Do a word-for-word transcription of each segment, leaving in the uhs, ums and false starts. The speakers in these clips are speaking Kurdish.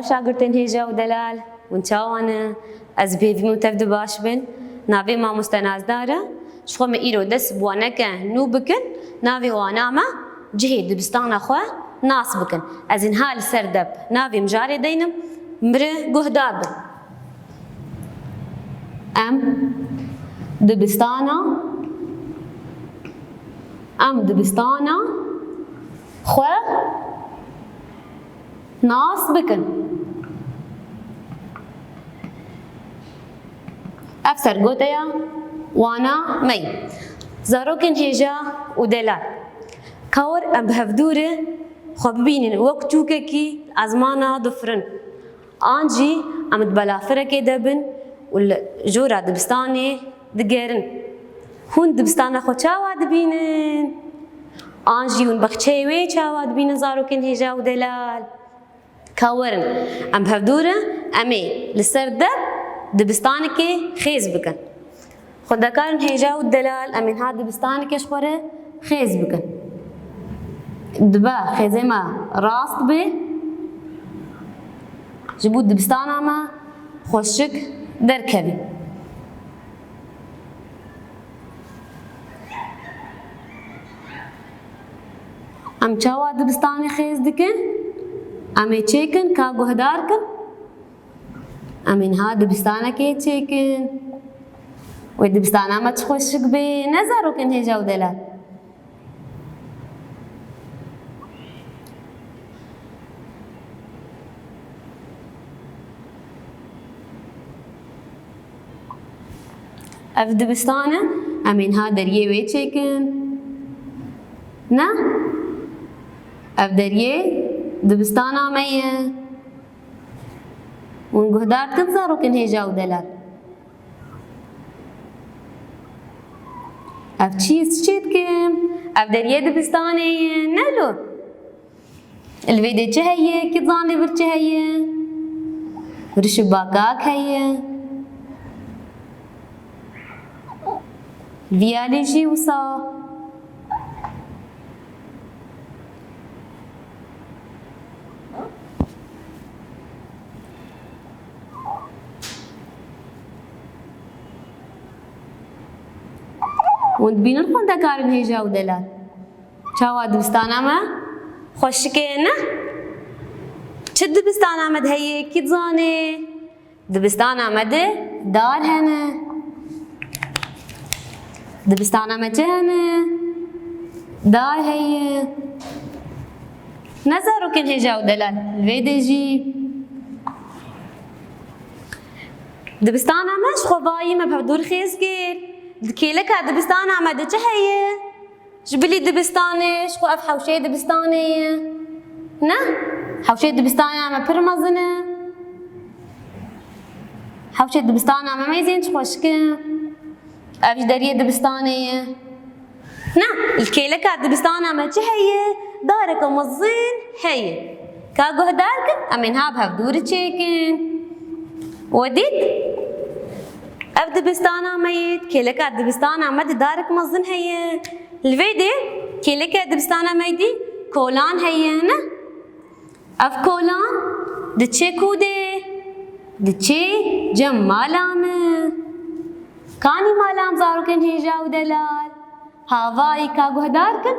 Şagirtên hêja û delal, hûn çawa ne? Ez bi hêvî me tev du baş bin. Navê mamoste Nazdar e. Ji xwe me îro dest bi waneke nû bikin, navê wana me cihê dibistana xwe nas bikin. Ez niha li ser dep navê mijarê deynim, mire guhdar bin. Em dibistana, em dibistana xwe nas bikin. Ev sergoteya wana me ye. Zarokên hêja û delal. Ka wir em bi hevdû re xwe bibînin wek çûkekî ezmana difirin. An jî em di belafirekê de bin û li jora dibistanê digerin. Hûn dibistana xwe çawa dibînin? An jî hûn baxçeyê wê çawa dibînin, zarokên hêja û delal? Ka werin, em bi hevdû re em ê li ser dep dibistanekê xêz bikin. Xwendekarên hêja û delal, em ê niha dibistanekê ji xwe re xêz bikin. Dibe xêzê me rast be, ji bo dibistana me xweşik derkevî. Em çawa dibistanê xêz dikin? Em ê çêkin, ka guhdar kin. Em ê niha dibistanekê çêkin. Wê dibistana me çi xweşik bê, ne zarokên hêja û delal? Ev dibistan e, em ê niha deriyê wê çêkin. Ne? Ev deriyê dibistana me ye. Hûn guhdar dikin, zarokên hêja û delal? Ev çi ye, çi çê dikim? Ev deriyê dibistanê ye, ne lo? Li vê de çi heye? Kî zanê vir çi heye? Vir şibakak heye. Viyalê jî wisa. Hûn dibînin xwendekarên hêja û delal? Çawa dibistana me xweşik e, ne? Çi dibistana me de heye, kî dizane? Dibistana me de dar hene. Dibistana me çi hene? Dar heye. Ne zarokên hêja û delal, li vê de jî. Dibistana me ji xwe vayî me bi hevdûr xêz kir. Di kêleka dibistana me de çi heye? Ji bilî dibistanê, ji xwe ev hewşeyê dibistanê ye. Ne? Hewşeyê dibistana me pir mezin e. Hewşê dibistana me meyzên çi xweşik e. Ev ji deriyê dibistanê ye. Ne, li kêleka dibistana me çi heye? Dareke mezin heye. Ka guhdar kin, em ê niha bi hevdû re çêkin. We dît? Ev dibistana me ye, kêleka dibistana me de darek mezin heye. Li vê de kêleke dibistana me dî kolan heye, ne? Ev kolan diçe ku de? Diçe cem mala me. Kanî mala me, zarokên hêja û delal? Havayî ka guhdar kin.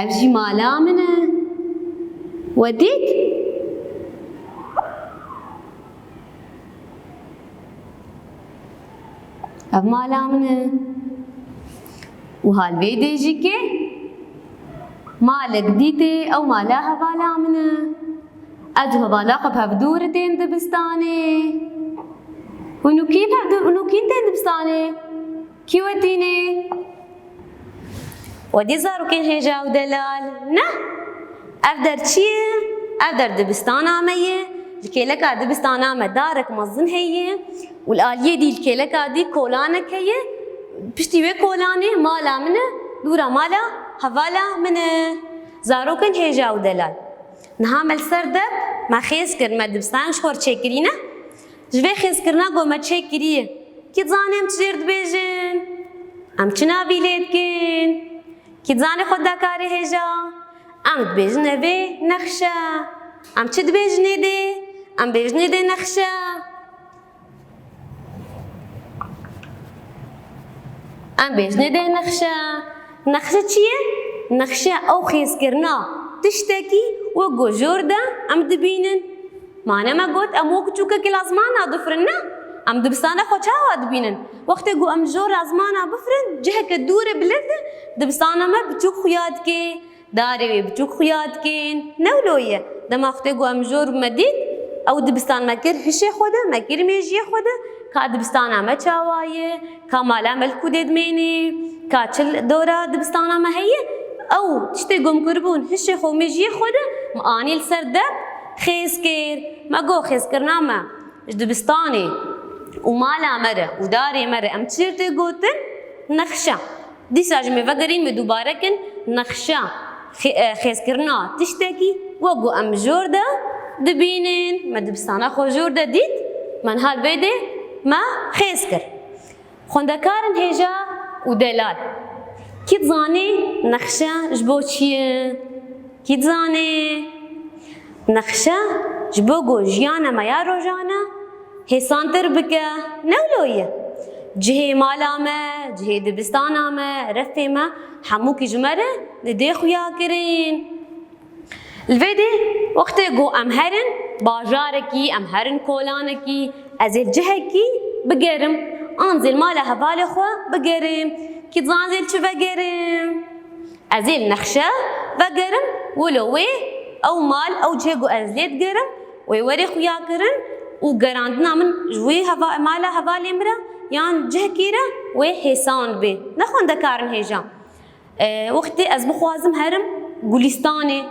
Ev jî mala min e. We dît? Ev mala min e. Û hal vê dê jî kê? Malek dîtê, ew mala hevala min e. Ez û hevala xwe bi hevdû re tên dibistanê. Hûn û kî bi hevdû, hûn û kî tên dibistanê? Kî we tînê? We dî, zarokên hêja û delal, ne? Ev der çi ye? Ev der dibistana me ye. Li kêleka dibistana me darek mezin heye û li aliyê dî, li kêleka dî kolanek heye. Piştî wê kolanê mala min e, dûra mala hevala min e. Zarokên hêja û delal, niha me li ser dep me xêz kir, me dibistan ji xwe re çêkirî, ne? Ji vê xêzkirina ku me çêkiriye, kî dizane em çi jê re dibêjin? Em çi navî lê dikin? Kî dizane xwendekarê hêja? Em dibêjin ev ê nexş e. Em çi dibêjinê dê? Em bêjinê dê nexşe. Em bêjinê dê nexşe. Nexşe çi ye? Nexşe ew xêzkirina tiştekî wek ku jor de em dibînin. Ma ne me got em wek çûkekî li ezmana difirin, ne? Em dibistana xwe çawa dibînin? Wextê ku em jor li ezmana bifirin, ciheke dûr ê bilind e, dibistana me biçûk xuya dike. Darê wê biçûk xuya dikin. Ne wilo ye. Dema wextê ku em jor me dît, ew dibistan me kir hişê xwe de, me kir mêjiyê xwe de, ka dibistana me çawa ye, ka mala me li ku dê dimêne, ka çi li dora dibistana me heye. Ew tiştê ku em kiribûn hişê xwe û mêjiyê xwe de, me anî li ser dep xêz kir. Me got xêzkirina me ji dibistanê û mala me re û darê me re em çi jê tê gotin? Nexşe. Dîsa jî me vegerîn, me dubare kin, nexşe xê-, e, xêzkirina tiştekî wek ku em jor de dibînin. Me dibistana xwe jor de dît, me niha li vê dê me xêz kir. Xwendekarên hêja û delal. Kî dizanê nexşe ji bo çi ye? Kî dizanê? Nexşe ji bo ku jiyana me ya rojane hêsantir bike, ne wilo ye. Cihê mala me, cihê dibistana me, refê me, hemûkî ji me re didê xuya kirin. Li vê dê wextê ku em herin bajarekî, em herin kolanekî, ez ê li cihekî bigerim, an zê li mala hevalê xwe bigerim, kî dizan zê li çi vegerim. Ez ê li nexşe vegerim, wilo wê ew mal, ew cihê ku ez lê digerim, wê werê xuya kirin û gerandina min ji wî heva-, mala hevalê min re yan cihekî re wê hêsan bê. Ne xwendekarên hêja. E, wextê ez bixwazim herim Gulistanê.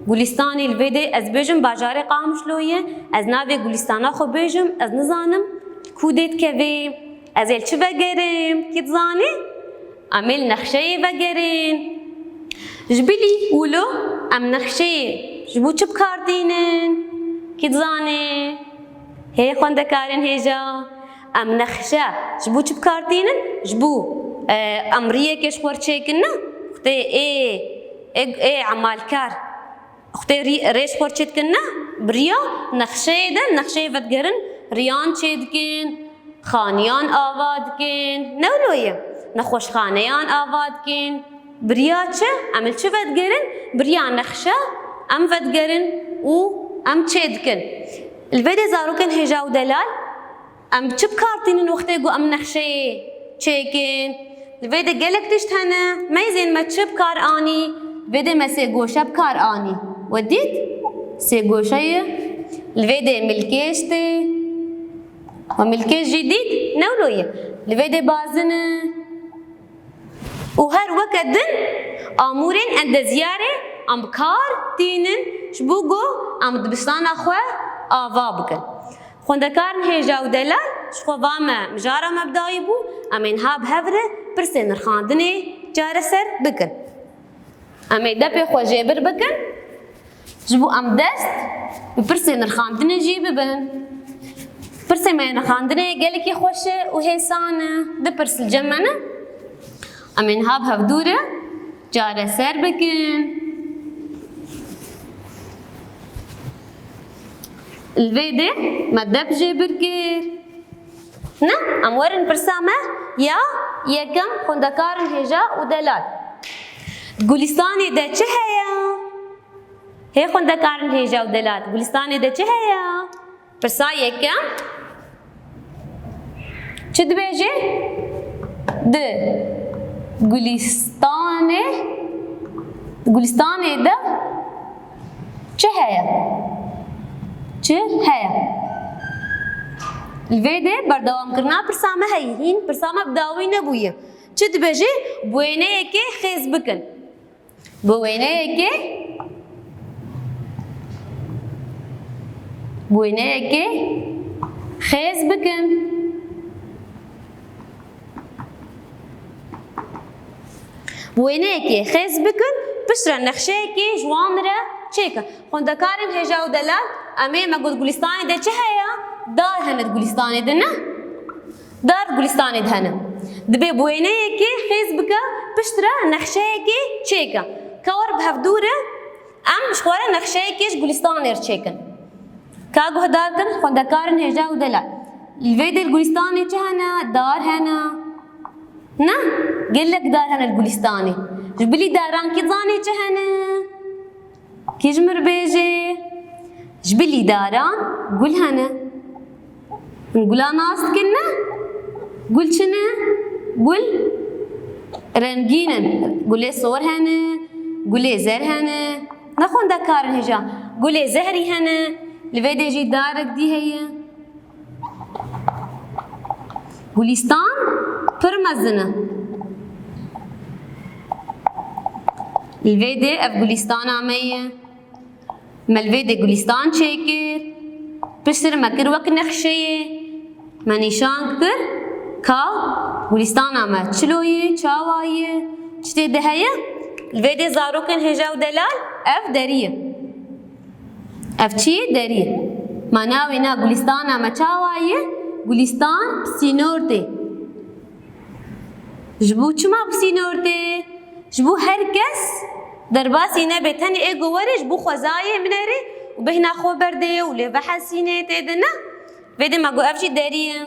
Gulistanê li vê dê ez bêjim bajarê Qamişlo ye. Ez navê Gulistana xwe bêjim, ez nizanim ku dê dikevê. Ez ê li çi vegerim? Kî dizanî? Em ê li nexşeyê vegerin. Ji bilî wilo em nexşeyê ji bo çi bi kar tînin? Kî dizanê? Hê xwendekarên hêja, em nexşe ji bo çi bi kar tînin? Ji bo, e, em riyekê ji xwe re çêkin, ne? Wextê ê, ê, ê emalkar, wextê rî-, rê ji xwe re çêdikin, ne? Bi riya nexşeyê de, nexşeyê vedigerin, riyan çêdikin. Xaniyan ava dikin, ne wilo ye? Nexweşxaneyan ava dikin. Bi riya çi? Em li çi vedigerin? Bi riya nexşe em vedigerin û em çêdikin. Li vê dê zarokên hêja û delal, em bi çi bi kar tînin wextê ku em nexşeyê çêkin? Li vê dê gelek tişt hene. Meyzên me çi bi kar anî? Li vê dê me sê goşe bi kar anî. We dît? Sê goşe ye. Li vê dê milkêş tê. We milkê jî dît, ne wilo ye. Li vê dê bazin e. Û her weke din amûrên endezyarê em bi kar tînin ji bo ku em dibistana xwe ava bikin. Xwendekarên hêja û delal ji xwe va me mijara me bi dawî bû, em ê niha bi hev re pirsên nirxandinê çareser bikin. Em ê depê xwe jêbir bikin, ji bo em dest bi pirsê nirxandinê jî bibin. Pirsê me yê nirxandinê gelekî xweş e û hêsan e. Du pirs li cem me ne. Em ê niha bi hevdû re çareser bikin. Li vê dê me dep jêbir kir. Ne, em werin pirsa me ya yekem, xwendekarên hêja û delal. Di Gulistanê de çi heye? Hê xwendekarên hêja û delal, Gulistanê de çi heye? Pirsa yekem çi dibêje? Di Gulistanê, Gulistanê de çi heye? Çi heye? Li vê dê berdewamkirina pirsa me heye. Hîn pirsa me bi dawî nebûye. Çi dibêje? Bi wêneyekê xêz bikin. Bi wêneyekê, bi wêneyekê xêz bikin. Bi wêneyekê xêz bikin, piştre nexşeyekê ji wan re çêkin. Xwendekarên hêja û delal, em ê me got Gulistanê de çi heye? Dar hene di Gulistanê de, ne? Dar di Gulistanê de hene. Dibê bi wêneyekê xêz bike, piştre nexşeyekê çêke. Ka wer bi hevdû re Em ji xwe re nexşeyekê ji Gulistanê re çêkin. Ka guhdar kin, xwendekarên hêja û delal. Li vê dê li Gulistanê çi hene? Dar hene? Ne? Gelek dar hene li Gulistanê. Ji bilî daran kî zanê çi hene? Kî ji mir bêjê? Ji bilî daran gul hene. Hûn gula nas dikin ne? Gul çi ne? Gul rengîn in. Gulê sor hene, gulê zer hene. Ne xwendekarên hêja. Gulê zehrî hene. Li vê dê jî darek dî heye. Gulîstan pir mezin e. Li vê dê ev gulîstana me ye. Me li vê dê gulîstan çêkir. Piştre me kir wek nexşeyê. Me nîşan kir ka gulîstana me çilo ye, çawa ye, çi tê de heye. Li vê dê zarokên hêja û delal ev derî ye. Ev çi ye? Derî. Ma navê na gulîstana me çawa ye? Gulîstan bi sînor tê. Ji bo çima bi sînor tê? Ji bo her kes derbasî nebe, tenê ê ku were ji bo xwezayê binere û bêhna xwe berdê û lê vehesînê tê de ne. Vê dê me got ev jî derî ye.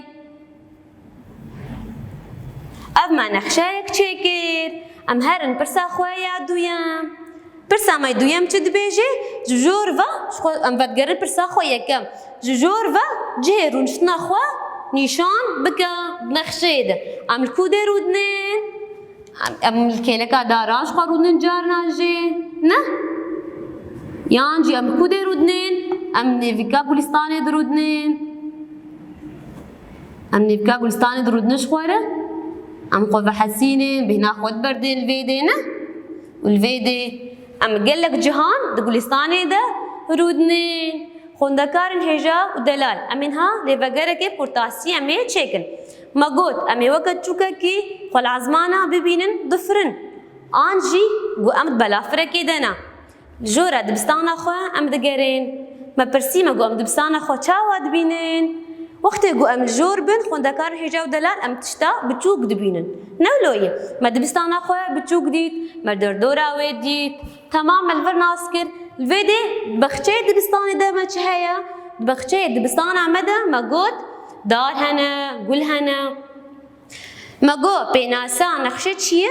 Ev me nexşeyek çêkir. Em herin pirsa xwe ya duyem. Pirsa me duyem çi dibêje? Ji jor ve, ji xwe, em vedigerin pirsa xwe yekem. Ji jor ve cihê rûniştina xwe nîşan bike di nexşeyê de. Em li ku dê rûdinin? Em, em li kêleka daran ji xwe rûdinin carna jî. Ne? Yan jî em li ku dê rûdinin? Em nêvîka gulîstanê dirûdinin. Em nêvka gulîstanê dirûdine ji xwe re. Em xwe vehesînin, bêhna xwe diberdin li vê dê ne. Û li vê dê em gelek cihan di gulîstanê de rûdinin. Xwendekarên hêja û delal, em ên ha lêvegerekê kurtasî em ê çêkin. Me got, em ê weke çûkekî xwe li ezmana bibînin, difirin. An jî ku em di belafirekê de ne. Li jora dibistana xwe em digerin. Me pirsî, me got, em dibistana xwe çawa dibînin? Wextê ku em li jor bin, xwendekarên hêja û delal em tişta biçûk dibînin. Ne wilo ye. Me dibistana xwe biçûk dît, me derdora wê dît. Temam me li vir nas kir. Li vê dê baxçeyê dibistanê de me çi heye? Di baxçeyê dibistana me de me got, dar hene, gul hene. Me got, pênasa nexşe çi ye?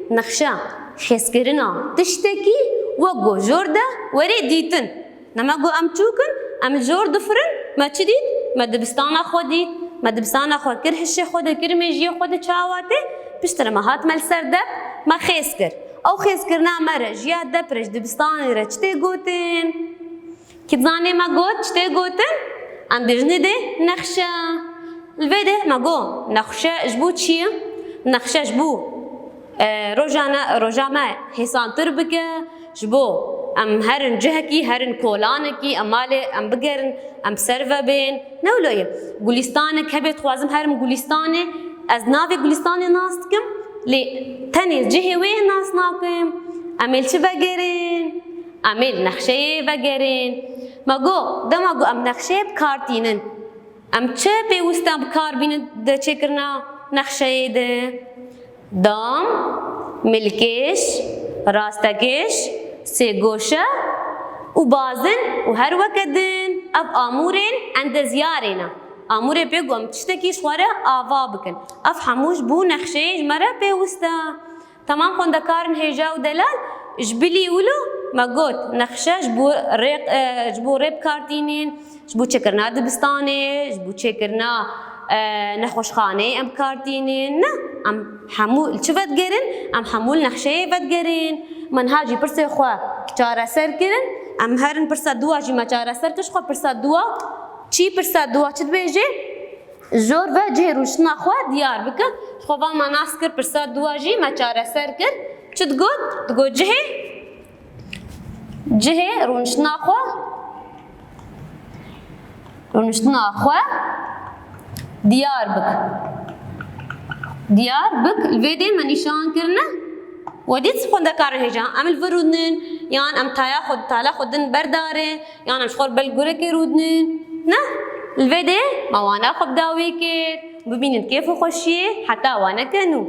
Nexşe xêzkirina tiştekî wek ku jor de were dîtin. Ne me got em çûk in, em li jor difirin, me çi dît? Me dibistana xwe dît, me dibistana xwe kir hişê xwe de, kir mêjiyê xwe de çawa tê, piştre me hat me li ser dep, me xêz kir. Ew xêzkirina me re ji ya dep re ji dibistanê re çi tê gotin? Kî dizanê me got, çi tê gotin? Em bêjinê dê nexşe. Li vê dê me got, nexşe ji bo çi ye? Nexşe ji bo, e, roja ne, roja me hêsantir bike, ji bo em herin cihekî, herin kolanekî, em malê em bigerin, em ser ve bên. Ne wilo ye. Gulîstanek hebe, dixwazim herim gulîstanê, ez navê gulîstanê nas dikim, lê tenê cihê wê nas nakim. Em ê li çi vegerin? Em ê li nexşeyê vegerin. Me got, dema ku em nexşeyê bi kar tînin, em çi pêwist e bi kar bînin di çêkirina nexşeyê de? Dam, milkêş, rastekêş, sêgoşe û bazin û her weke din. Ev amûrên endezyarê ne. Amûrê pê ku em tiştekî ji xwe re ava bikin. Ev hemû ji bo nexşeyê ji me re pêwist e. Temam xwendekarên hêja û delal, ji bilî wilo me got, nexşe ji bo rê, e, ji bo rê bi kar tînin, ji bo çêkirina dibistanê, ji bo çêkirina, e, nexweşxaneyê em bi kar tînin. Ne, em hemû li çi vedigerin? Em hemû li nexşeyê vedigerin. Me niha jî pirsê xwe çareser kirin. Em herin pirsa dua jî me çareser kir, ji xwe pirsa dua çi, pirsa dua çi dibêje? Jor ve cihê rûniştina xwe diyar bike. Xwe van me nas kir, pirsa dua jî me çareser kir. Çi digot? Digot cihê, cihê rûniştina xwe, rûniştina xwe diyar bik. Diyar bik, li vê dê me nîşan kirine. We dît xwendekarên hêja, em li vir rûdinin, yan em taya xwe, tala xwe din berdare, yan em ji xwe ber gurekê rûdinin. Ne, li vê dê me wana xwe bi dawî kir. Bibînin kêf û xweşiyê heta waneke nû.